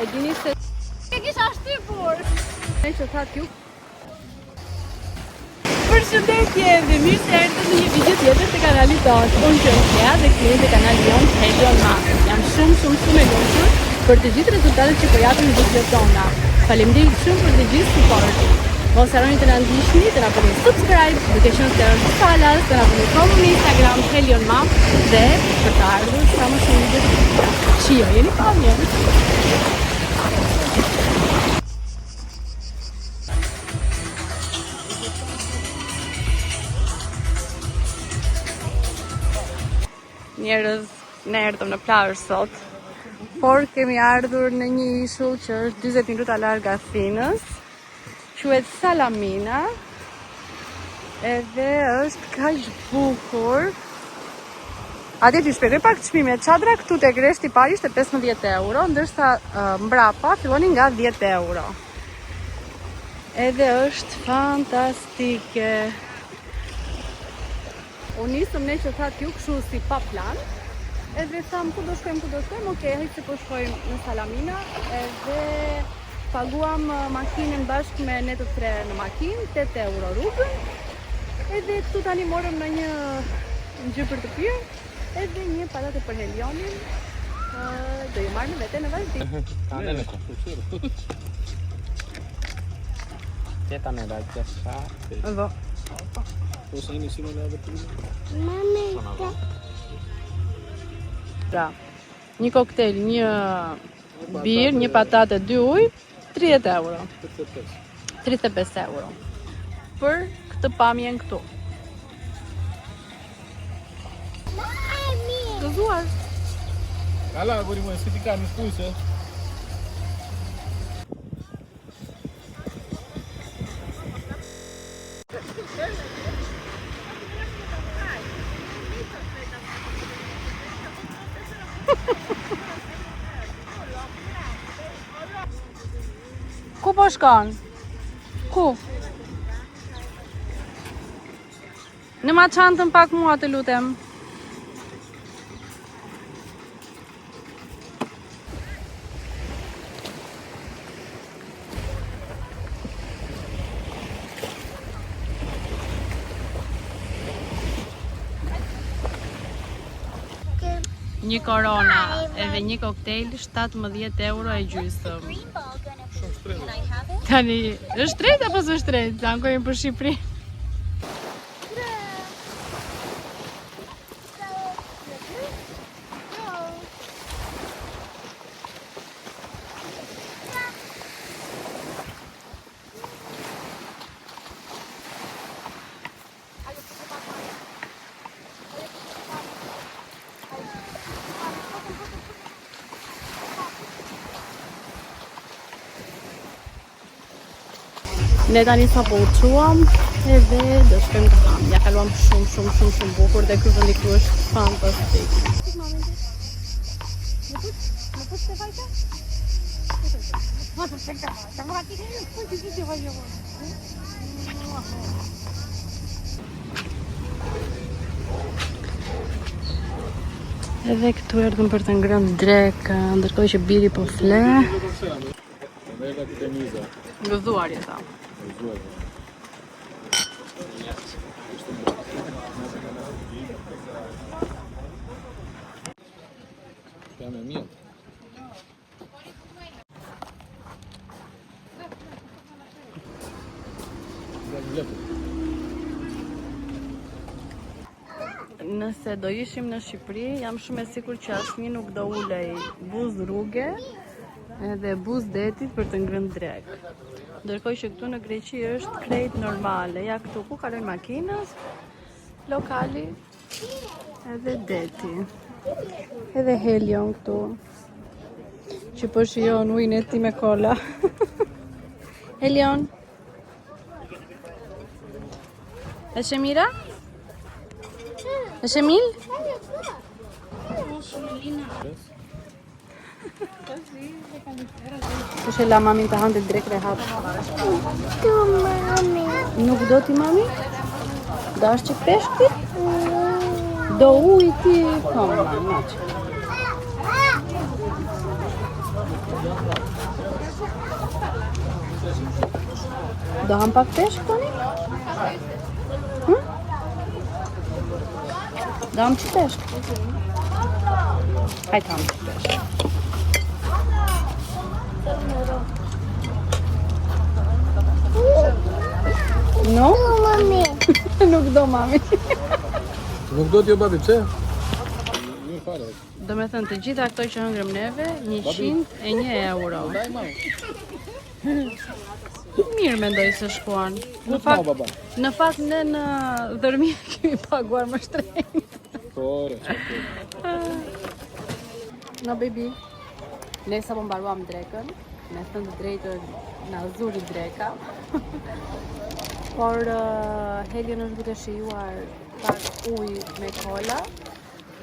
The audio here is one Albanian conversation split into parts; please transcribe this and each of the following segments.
E dini se E kisha shtypur. Ne që thatë ju. Përshëndetje dhe mirë se erdhët në një video tjetër të kanalit tonë. Unë që është Lea dhe këtu te kanali jonë Helion Map. Jam shumë shumë shumë e lumtur për të gjithë rezultatet që po japin videot tona. Faleminderit shumë për të gjithë suportin. Mos harroni të na ndiqni, të na bëni subscribe, duke qenë se është falas, të na bëni follow në Instagram Helion Map dhe për të ardhur sa më shumë video të tjera. Shijojeni pamjen. Njerëz, ne erdhëm në plazh sot, por kemi ardhur në një ishull që është 40 minuta larg Athinës. Quhet Salamina. Edhe është kaq bukur. Atje t'ju shpjegoj pak çmimet. Çadra këtu tek rreshti i parë ishte 15 euro, ndërsa mbrapa fillonin nga 10 euro. Edhe është fantastike. U nisëm ne që thatë ju kështu si pa plan. Edhe thamë ku do shkojmë, ku do shkojmë, okej, hajde se po shkojmë në Salamina, edhe paguam makinën bashkë me ne të tre në makinë, 8 euro rrugën. Edhe këtu tani morëm në një gjë për të pirë, edhe një patate për Helionin. Do ju marr me vete në vazhdim. Και τα νεράκια σας. Εδώ. Πόσα είναι σήμερα από Pra, një koktejl, një birë, një patate, dy ujë, 30 euro. 35 euro. Për këtë pamjen këtu. Gëzuar. Καλά, αγόρι μου, εσύ τι κάνεις, πού είσαι? Ku po shkon? Ku? Në ma çantën pak mua të lutem. Një korona edhe një koktejl 17 euro e gjysëm. Tani, është shtrenjtë apo s'është shtrenjtë? Ta ankojmë për Shqipëri. Ne tani sa po u çuam edhe do shkojmë të hamë. Ja kaluam shumë shumë shumë shumë bukur dhe ky vendi këtu është fantastik. Edhe këtu erdhëm për të ngrënë drekë, ndërkohë që biri po fle. Gëzuar jeta. Jam e mirë. Nëse do ishim në Shqipëri, jam shumë e sigurt që asnjë nuk do ulej buzë rruge edhe buzë detit për të ngrënë drekë. Ndërkohë që këtu në Greqi është krejt normale. Ja këtu ku kalojnë makinat, lokali edhe deti. Edhe Helion këtu që po shijon ujin e tij me kola. Helion. Është e mira? Është e mirë? Kush e la mamin të hante drekë rehat? Tu mami. Nuk do ti mami? Do është që peshk ti? Do ujë ti? Po, mami, që. Do ham pak peshk tani? Hm? Do ham çik peshk? Hajt ham çik peshk. No? Mami. Nuk do mami. Nuk do t'jo babi, pse? Mirë fare. Do me thënë të gjitha këto që hëngrëm neve, 101 euro. Daj mami. Mirë mendoj se shkuan. Në Në fakt, baba. në fakt ne në Dhërmi kemi paguar më shtrenjtë. Po, re, çfarë? No baby. Ne sapo mbaruam drekën, me thënë të drejtën na zuri dreka. Por uh, Helion është duke shijuar pak ujë me kola,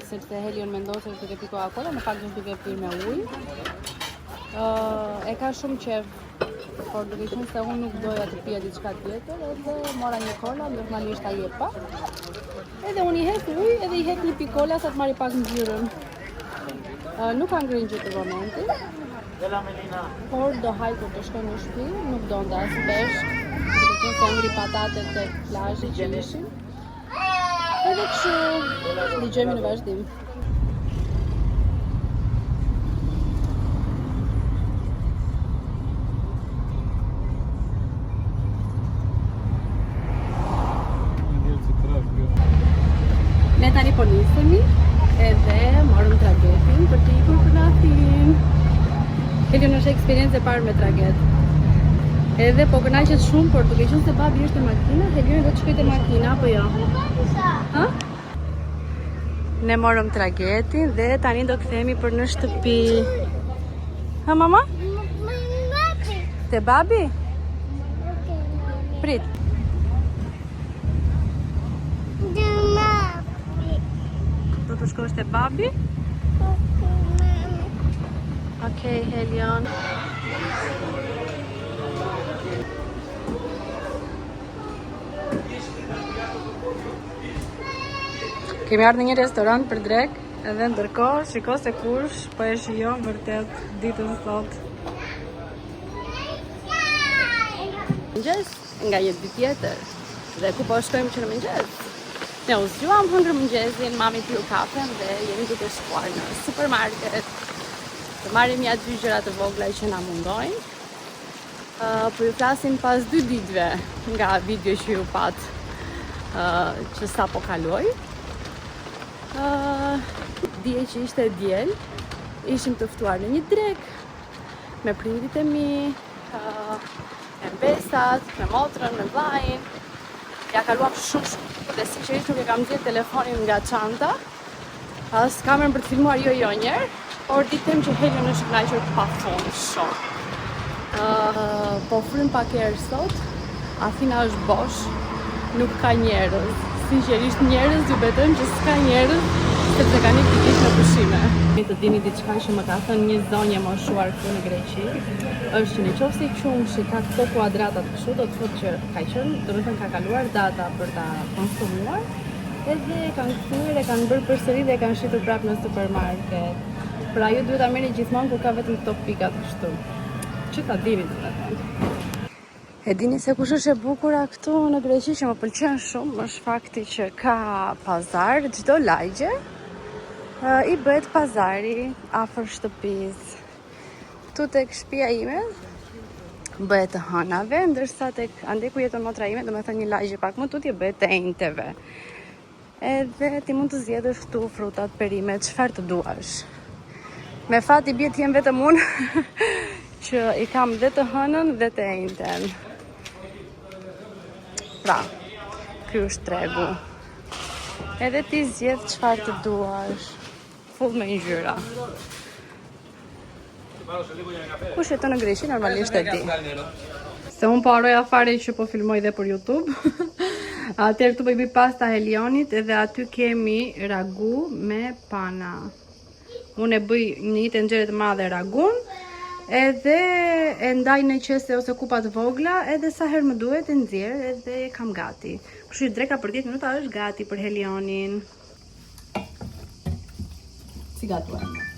sepse Helion mendon se është duke pirë Coca-Cola, në fakt është duke pirë me ujë. Uh, e ka shumë qef, por duke qenë se unë nuk doja të pija diçka tjetër, edhe mora një kola, normalisht ai e pa. Edhe unë i hedh ujë, edhe i hedh një pikë kola sa të marri pak ngjyrën. Uh, nuk ka ngrënë gjë për momentin. Por do haj kur të shkoj në shtëpi, nuk donte as peshk, duke qenë se hëngri patatet tek plazhi që ishin. Edhe kështu, dëgjojmë në vazhdim. Një djelë si trash, kjo. Ne tani po nisemi edhe morëm tragetin për të ikur për në Athinë. Helion është eksperiencë e parë me traget. Edhe po kënaqet shumë, por duke qenë se babi është te makina, Helion do të shkojë te makina apo jo? Ha? Ne morëm tragetin dhe tani do kthehemi për në shtëpi. Ha mama? Mami. Te babi? Okay, mami. Prit. Do mami. Do të shkosh te babi? Okay, mami. Okej, Helion. Kemi ardhur në një restorant për drek edhe ndërkohë shiko se kush po e shijon vërtet ditën sot. Mëngjes nga një ditë tjetër. Dhe ku po shkojmë që në mëngjes? Ne u zgjuam, hëngrëm mëngjesin, mami piu kafen dhe jemi duke shkuar në supermarket. Të marrim ja dy gjëra të vogla që na mungojnë. Uh, po ju flasim pas dy ditëve nga video që ju pat uh, që sapo kaloi. Uh, dje që ishte e diel, ishim të ftuar në një drek me prindrit e mi, uh, me mbesat, me motrën, me vllajin. Ja kaluam shumë shumë dhe sinqerisht nuk e kam nxjerr telefonin nga çanta. As kamerën për të filmuar jo jo njerë, por di të them që Helion është kënaqur pafund shumë. Uh, po frym pak erë sot, Athina është bosh, nuk ka njerëz. Sinqerisht njerëz ju betojmë që s'ka njerëz, sepse kanë ikur të gjithë në pushime. Të dini diçka që më ka thënë një zonjë e moshuar këtu në Greqi, është që në qoftë se qumshi ka këto kuadratat kështu, do të thotë që ka qenë, do të thënë ka kaluar data për ta konsumuar, edhe e kanë kthyer, e kanë bërë përsëri dhe e kanë shitur prapë në supermarket. Pra ju duhet ta merrni gjithmonë kur ka vetëm këto pikat kështu. Që ta dini do të thënë. E dini se kush është e bukura këtu në Greqi që më pëlqen shumë është fakti që ka pazar çdo lagje. ë, I bëhet pazari afër shtëpisë. Këtu tek shtëpia ime bëhet të hënave, ndërsa tek ande ku jeton motra ime, domethënë një lagje pak më tutje bëhet të enjteve. Edhe ti mund të zgjedhësh këtu frutat, perimet, çfarë të duash. Me fat i bie të jem vetëm unë që i kam dhe të hënën dhe të enjten. Pra, ky është tregu. Edhe ti zgjedh çfarë të duash. Full me ngjyra. Kush jeton në Greqi normalisht e di. Se unë po harroja fare që po filmoj dhe për YouTube. Atëherë këtu po i bëj pasta Helionit edhe aty kemi ragu me pana. Unë e bëj në një tenxhere të madhe ragun, edhe e ndaj në qese ose kupa të vogla, edhe sa herë më duhet e nxjerr edhe e kam gati. Kështu që dreka për 10 minuta është gati për Helionin. Si gatuajmë?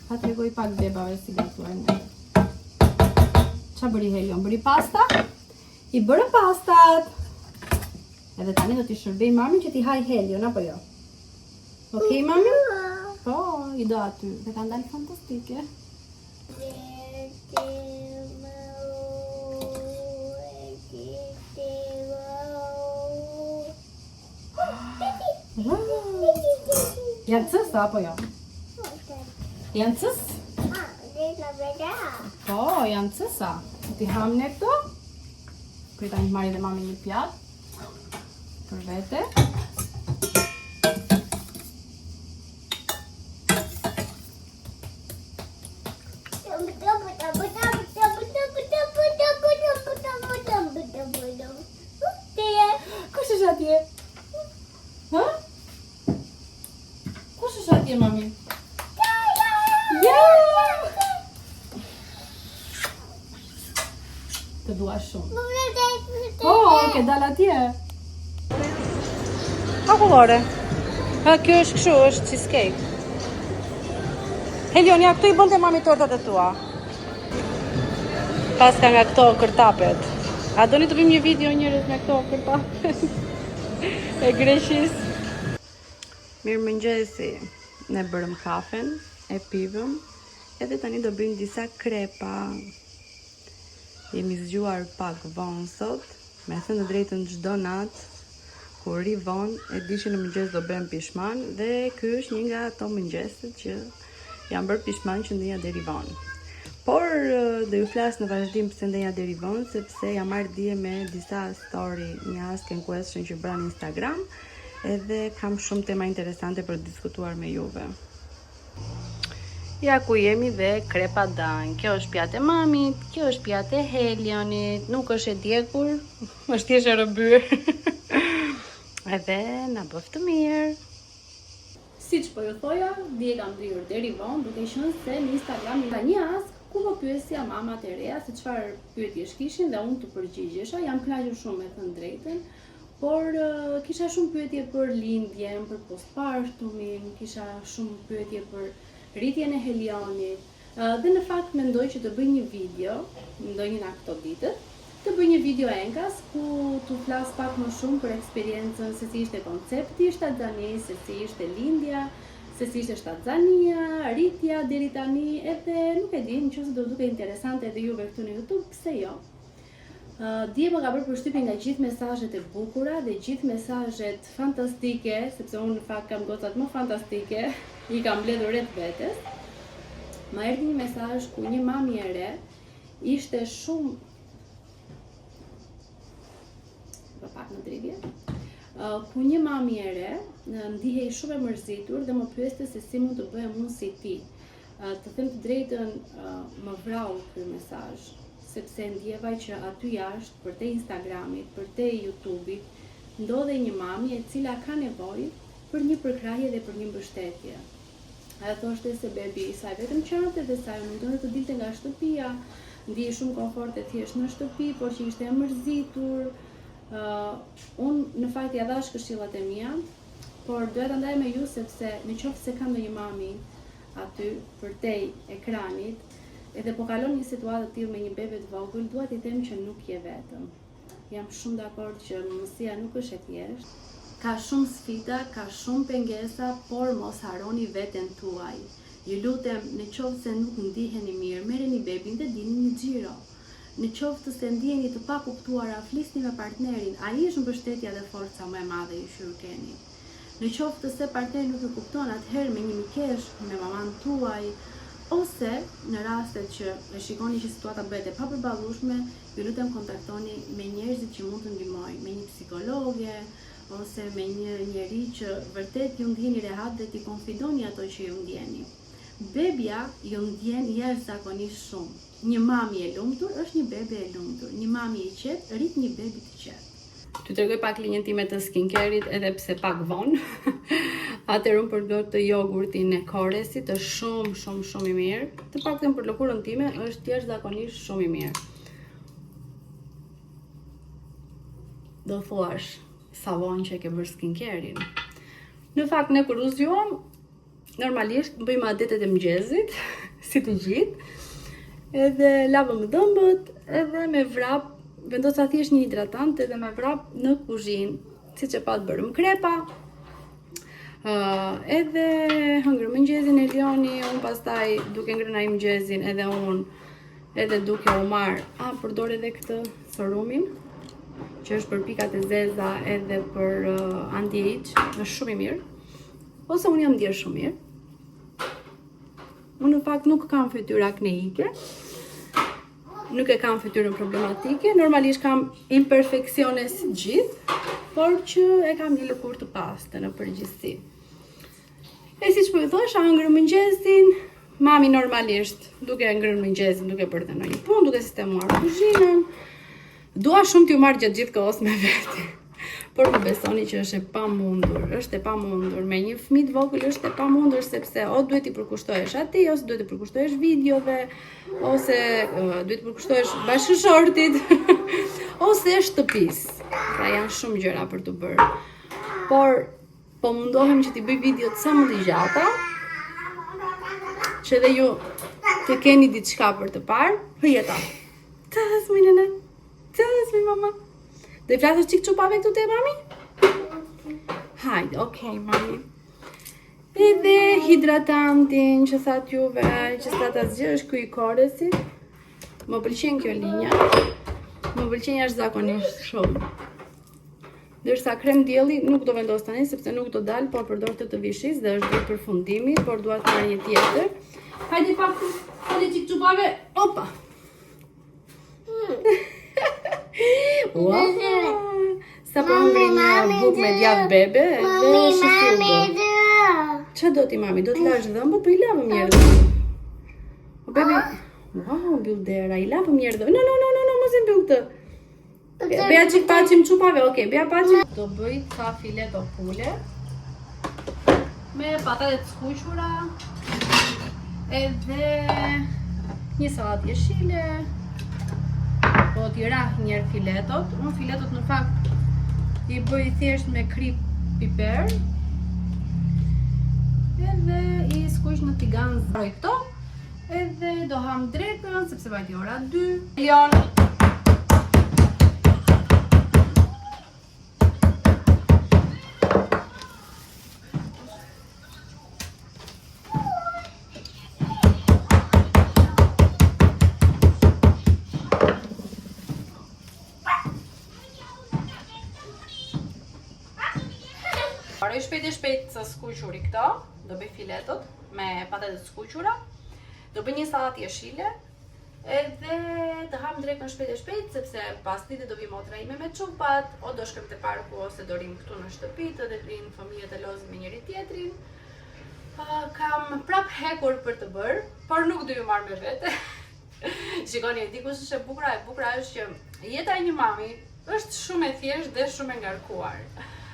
Pa tregoj pak bebave si gatuajmë. Qa bëri Helion? Bëri pasta? I bërëm pastat. Edhe tani do t'i shërbej mami që t'i haj Helion, apo jo? Okej, mami? Po, i do aty. Dhe kanë dalë fantastike. Janë cës, apo jo? Janë cës? Po, janë cësa. T'i ham ne këto? Prit tani të marri dhe mami një pjatë. Për vete. Kush është atje? Ha? Kush është atje, mami? Ja! Të dua shumë. Po, ke dal atje. Akullore. Ha, kjo është kështu, është cheesecake. Helion, ja, këtu i bënte mami tortat e tua. Paska nga këto kërtapet. A doni të bëjmë një video njerëz me këto kërtapet? E Greqisë. Mirëmëngjesi. Ne bërëm kafen, e pivëm, edhe tani do bëjmë disa krepa. Jemi zgjuar pak vonë sot, me thënë të drejtën çdo natë kur rri vonë e di që në mëngjes do bëhem pishman dhe ky është një nga ato mëngjeset që jam bërë pishman që ndenja deri vonë. Por do ju flas në vazhdim pse ndenja deri vonë sepse jam marrë dje me disa story, një ask and question që bëra në Instagram edhe kam shumë tema interesante për të diskutuar me juve. Ja ku jemi dhe krepa done. Kjo është pjatë e mamit, kjo është pjatë e Helionit, nuk është e djegur, është thjesht e rrëmbyer. Edhe na bëftë mirë. Siç po ju thoja, dje kam ndenjur deri vonë, duke qenë se në Instagram ka një ask ku po pyesja mamat e reja se çfarë pyetjesh kishin dhe unë të përgjigjesha. Jam kënaqur shumë me thënë drejtën. Por kisha shumë pyetje për lindjen, për postpartumin, kisha shumë pyetje për rritjen e Helionit. Dhe në fakt mendoj që të bëj një video, ndonjë nga këto ditët, të bëj një video enkas ku t'u flas pak më shumë për eksperiencën se si ishte koncepti i shtatzanisë, se si ishte lindja, se si ishte shtatzania, rritja deri tani, edhe nuk e di, nëse do duket interesante edhe juve këtu në YouTube, pse jo? Dje më ka bërë përshtypje nga gjithë mesazhet e bukura dhe gjithë mesazhet fantastike, sepse unë në fakt kam gocat më fantastike, i kam mbledhur rreth vetes. Më erdhi një mesazh ku një mami e re ishte shumë pa pak në dridhje, ku një mami e re ndihej shumë e mërzitur dhe më pyeste se si mund të bëhem unë si ti. Të them të drejtën, më vrau ky mesazh, sepse ndjeva që aty jashtë, përtej Instagramit, përtej YouTube-it, ndodhej një mami e cila ka nevojë për një përkrahje dhe për një mbështetje. Ajo thoshte se bebi i saj vetëm qante dhe se ajo nuk donte të dilte nga shtëpia, ndihej shumë komfort e thjesht në shtëpi, por që ishte e mërzitur. Uh, unë në fakt ia dhash këshillat e mia, por doja ta ndaj me ju sepse në qoftë se ka ndonjë mami aty përtej ekranit edhe po kalon një situatë të tillë me një bebe të vogël, dua t'i them që nuk je vetëm. Jam shumë dakord që mëmësia nuk është e thjeshtë. Ka shumë sfida, ka shumë pengesa, por mos harroni veten tuaj. Ju lutem, në qoftë se nuk ndiheni mirë, merreni bebin dhe dilni një xhiro. Në qoftë se ndiheni të pakuptuara, flisni me partnerin, ai është mbështetja dhe forca më e madhe që ju keni. Në qoftë se partneri nuk ju kupton, atëherë me një mikeshë, me mamanë tuaj, ose në rastet që e shikoni që situata bëhet e papërballueshme, ju lutem kontaktoni me njerëzit që mund të ndihmojnë, me një psikologe ose me një njeri që vërtet ju ndjeni rehat dhe t'i konfidoni ato që ju ndjeni. Bebja ju ndjen jashtëzakonisht shumë. Një mami e lumtur është një bebe e lumtur. Një mami e qetë rrit një bebi të qetë. T'ju tregoj pak linjën time të skincare-it edhe pse pak vonë. Atëherë unë përdor të jogurtin e Korresit, është shumë shumë shumë i mirë. Të paktën për lëkurën time është jashtëzakonisht shumë i mirë. Do thuash sa vonë që e ke bërë skincare-in. Në fakt ne kur u zgjuam, normalisht bëjmë adetet e mëngjesit, si të gjithë. Edhe lavëm dhëmbët, edhe me vrap Vendosa thjesht një hidratant edhe me vrap në kuzhinë, siç e patë bërëm krepa. Uh, edhe hëngrëm mëngjezin Elioni, unë pastaj duke ngrënë ai mëngjezin edhe unë edhe duke u marrë, a përdor edhe këtë serumin që është për pikat e zeza edhe për uh, anti-age, është shumë i mirë. Ose unë jam ndjerë shumë mirë. Unë në fakt nuk kam fytyrë akneike. Nuk e kam fytyrën problematike, normalisht kam imperfeksione si të gjithë, por që e kam një lëkurë të pastër në përgjithësi. E siç po ju thosha, hëngrëm mëngjesin, mami normalisht duke ngrënë mëngjesin, duke bërë dhe ndonjë punë, duke sistemuar kuzhinën. Dua shumë t'ju marr gjatë gjithë kohës me vete. Por më besoni që është e pamundur, është e pamundur. Me një fëmijë të vogël është e pamundur sepse o duhet t'i përkushtohesh atij, ose duhet t'i përkushtohesh videove, ose uh, duhet t'i përkushtohesh bashkëshortit, ose shtëpisë. Pra janë shumë gjëra për të bërë. Por po mundohem që t'i bëj videot sa më të gjata, që edhe ju të keni diçka për të parë. Hëjeta. Të thës mi nëna. Të thës mi mama. Do i flasësh çik çupave këtu te mami? Hajde, okej, mami. Edhe hidratantin që thatë juve, që s'thatë asgjë, është ky i Korresit. Më pëlqen kjo linja. Më pëlqen jashtëzakonisht shumë. Ndërsa krem dielli nuk do vendos tani sepse nuk do dal, por përdor të të Vichy-s dhe është drejt përfundimit, por dua të marr një tjetër. Hajde pak, hajde çik çupave. Opa. Ua! Sapo hëngri një bukë me djathë bebe dhe shi si u bë. Ça do ti mami? Do të lash dhëmbët, po i lavë mirë dhëmbët. O bebi, wow, mbyll dera, i lavë mirë dhëmbët. No, no, no, no, no, mos e mbyll këtë. Bëja çik paçim çupave, okej, bëja paçim. Do bëj ca fileto pule me patate të skuqura edhe një sallatë jeshile. Po t'i rah njëherë filetot. Unë filetot në fakt i bëj thjesht me kripë piper. Edhe i skuq në tigan zbroj këto. Edhe do ham drekën sepse vajti ora 2. Leon. Mbaroj shpejt e shpejt së skuquri këto, do bëj filetot me patate të skuqura, do bëj një sallatë jeshile, edhe të ham drekën shpejt e shpejt, sepse pasdite do vi motra ime me çupat, o do shkojmë te parku ose do rrim këtu në shtëpi, të rrinë fëmijët e lozin me njëri tjetrin. Kam prap hekur për të bërë, por nuk do ju marr me vete. Shikoni, e di kush është e bukura, e bukura është që jeta e një mami është shumë e thjeshtë dhe shumë e ngarkuar.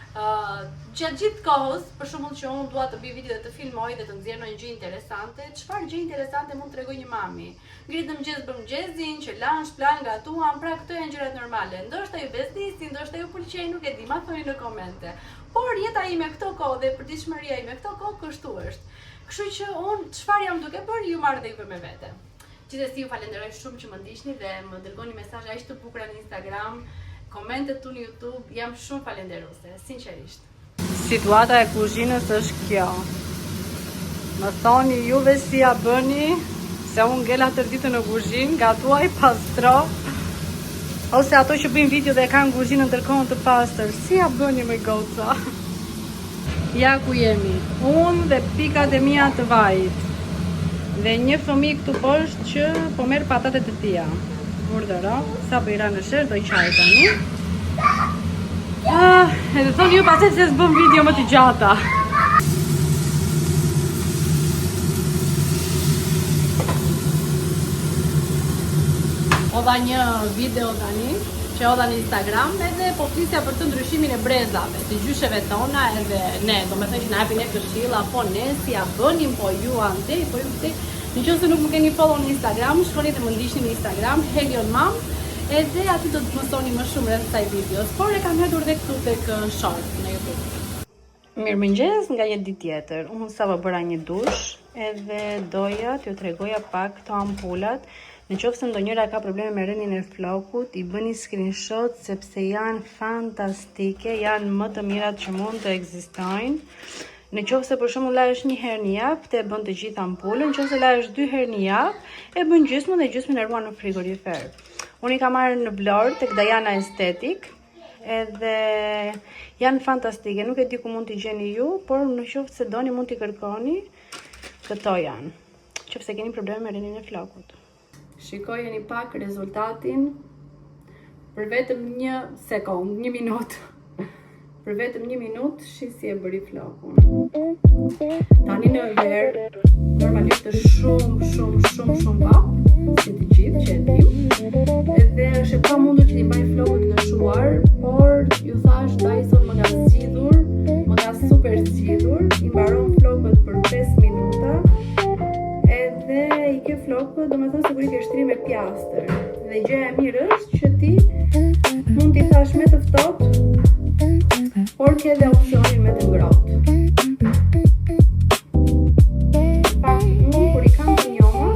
Uh, gjatë gjithë kohës, për shembull që unë dua të bëj video dhe të filmoj dhe të nxjerr ndonjë gjë interesante, çfarë gjë interesante mund të tregoj një mami? Ngrihet në mëngjes bën mëngjesin, që lan, shplan, gatuan, pra këto janë gjërat normale. Ndoshta ju bezdisin, ndoshta ju pëlqejnë, nuk e di, ma thoni në komente. Por jeta ime këto kohë dhe përditshmëria ime këto kohë kështu është. Kështu që unë çfarë jam duke bërë, ju marr dhe juve me vete. Gjithsesi ju falenderoj shumë që më ndiqni dhe më dërgoni mesazhe aq të bukura në Instagram, komentet tu në YouTube, jam shumë falenderuese, sinqerisht. Situata e kuzhinës është kjo. Më thoni juve si ja bëni, se unë ngela tërë ditën në kuzhinë, gatuaj, pastro, ose ato që bëjnë video dhe e kanë kuzhinën ndërkohë të pastër, si ja bëni me goca? Ja ku jemi, unë dhe pikat e mia të vajit. Dhe një fëmijë këtu poshtë që po merr patatet e tija. Urdhëro, sapo i ra në shesh, do qaj tani. Ah, edhe thoni ju pastaj se s'bën video më të gjata. Hodha një video tani, që hodha në Instagram edhe po flisja për të ndryshimin e brezave, të gjysheve tona edhe ne, domethënë që na japin ne këshilla, po ne si ja bënim, po ju andej, po ju këtej. Në qoftë se nuk më keni follow në Instagram, shkoni dhe më ndiqni në Instagram, Helion Mam, edhe aty do të mësoni më shumë rreth kësaj videos, por e kam hedhur dhe këtu tek short në YouTube. Mirëmëngjes nga një ditë tjetër. Unë sapo bëra një dush edhe doja t'ju tregoja pak këto ampulat. Në qoftë se ndonjëra ka probleme me rënien e flokut, i bëni screenshot sepse janë fantastike, janë më të mirat që mund të ekzistojnë. Në qoftë se për shembull lahesh një herë në javë, ti e bën të gjithë ampulën, në qoftë se lahesh dy herë në javë, e bën gjysmën dhe gjysmën e ruan në frigorifer. Unë i kam marrë në Vlorë tek Diana Estetik, edhe janë fantastike. Nuk e di ku mund t'i gjeni ju, por në qoftë se doni mund t'i kërkoni. Këto janë. Qoftë se keni probleme me rënien e flokut. Shikojeni pak rezultatin për vetëm një sekond, një minutë. Për vetëm një minutë, shih si e bëri flokun. Tani në verë, normalisht është shumë, shumë, shumë, shumë vapë, si të gjithë që e dim. Edhe është e pamundur që t'i mbaj flokët lëshuar, por ju thash Dyson më ka zgjidhur, më ka super zgjidhur, i mbaron flokët për 5 minuta. Edhe i ke flokët, domethënë sikur i ke shtri me pjastër. Dhe gjëja e mirë është që ti mund t'i thash me të ftohtë, por ke edhe opsionin me të ngrohtë. Pak unë kur i kam të njoma,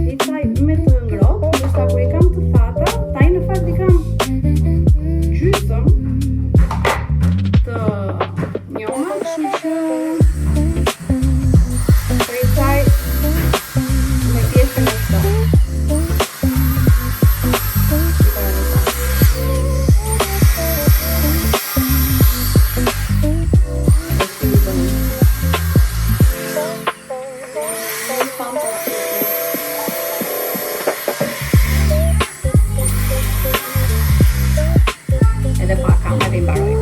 i thaj me të ngrohtë, ndërsa kur i kam të thata, tani në fakt i kam gjysëm të njoma, kështu që po i thaj me pjesën e ftohtë. Shikojeni pak. E si i bën. Fantastike. Edhe pak kam edhe i mbaroj.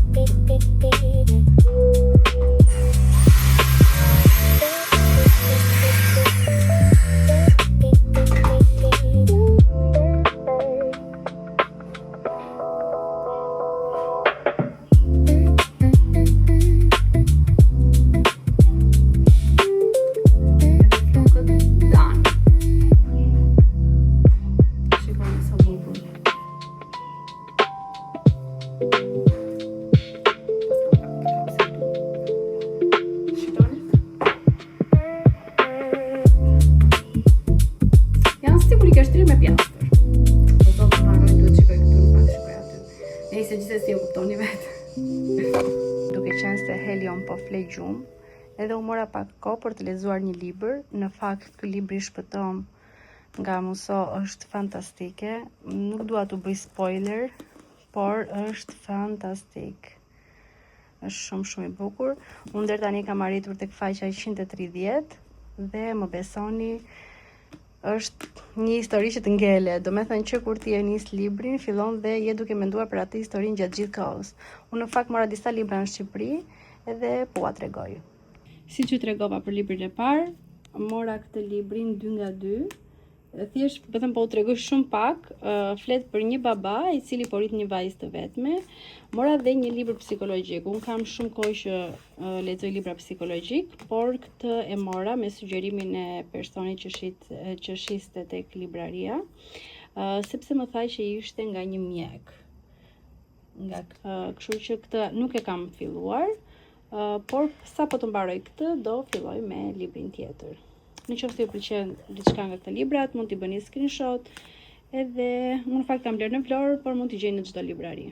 Edhe flokët done. Shikoni sa bukur. Pas kam pak të kapse. Shikoni? Janë sikur i ke shtrirë me pjastër. Po do të harroj, duhet shikoj këtu në fakt shikoj aty. Nëse gjithsesi e kuptoni vetë. Duke qenë se Helion po fle gjumë, edhe u mora pak kohë për të lexuar një libër. Në fakt, ky libri Shpëtom nga Muso është fantastike. Nuk dua t'u bëj spoiler, por është fantastik. Është shumë shumë i bukur. Unë deri tani kam arritur tek faqja 130 dhe më besoni është një histori që të ngelet. Do me thënë që kur ti e nis librin, fillon dhe je duke menduar për atë historinë gjatë gjithë kohës. Unë në fakt mora disa libra në Shqipëri edhe po ua tregoj. Siç ju tregova për librin e parë, mora këtë librin 2 nga 2. Thjesht vetëm po u tregoj shumë pak, flet për një baba i cili po rrit një vajzë të vetme. Mora dhe një libër psikologjik. Unë kam shumë kohë që lexoj libra psikologjik, por këtë e mora me sugjerimin e personit që shit që shiste tek libraria, sepse më tha që ishte nga një mjek. Nga kështu që këtë nuk e kam filluar, por sapo të mbaroj këtë do filloj me librin tjetër. Në qoftë se ju pëlqen diçka nga këta librat, mund t'i bëni screenshot. Edhe unë në fakt kam blerë në Vlorë, por mund t'i gjeni në çdo librari.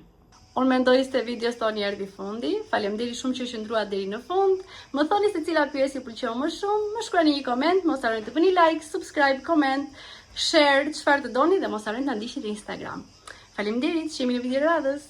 Unë mendoj se videos tonë i erdhi fundi. Faleminderit shumë që qëndruat deri në fund. Më thoni se cila pjesë ju pëlqeu më shumë, më shkruani një koment, mos harroni të bëni like, subscribe, comment, share, çfarë të doni dhe mos harroni ta ndiqni në Instagram. Faleminderit, shihemi në videon e radhës.